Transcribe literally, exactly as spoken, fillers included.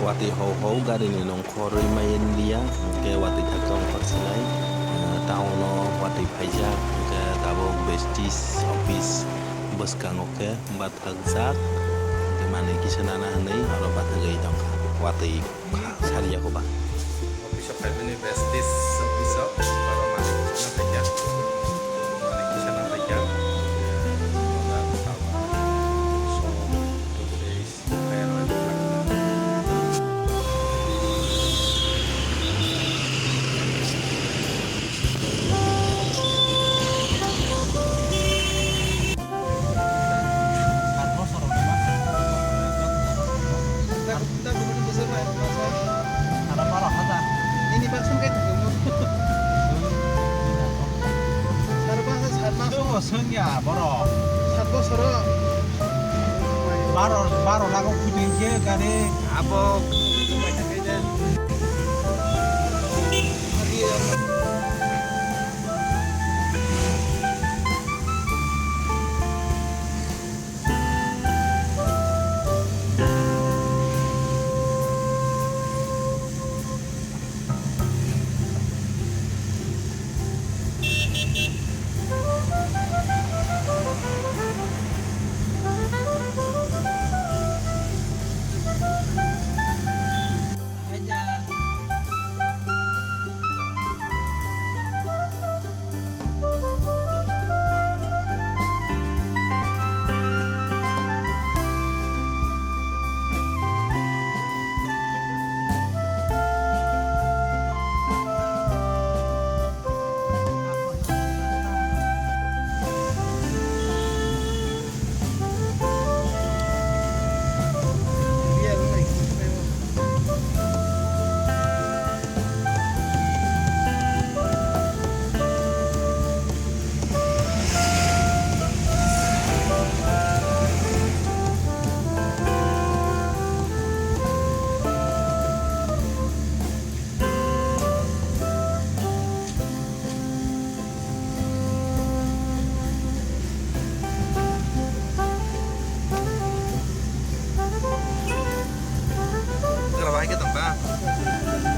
Watwi hau hau gari ni nongkhorwi mai liya, hwnkhe watwi thakjak wngkha sinai, eh, town o watwi phaijak, hwnkhe tabuk Prestige office bwskango khe bathakjak, hwnkhe manwi kisa nana hwnwi oro bathagwi tongkha, watwi kha sariya koba. Office o phaimani Prestige office o oro manwi kisa nana phaikha, manwi kisa nana phaikha. Sat bosor. Sat bosor. Baro, baro lakh o khuiting khe gari. Abo. Chwla bahai khe tong kha.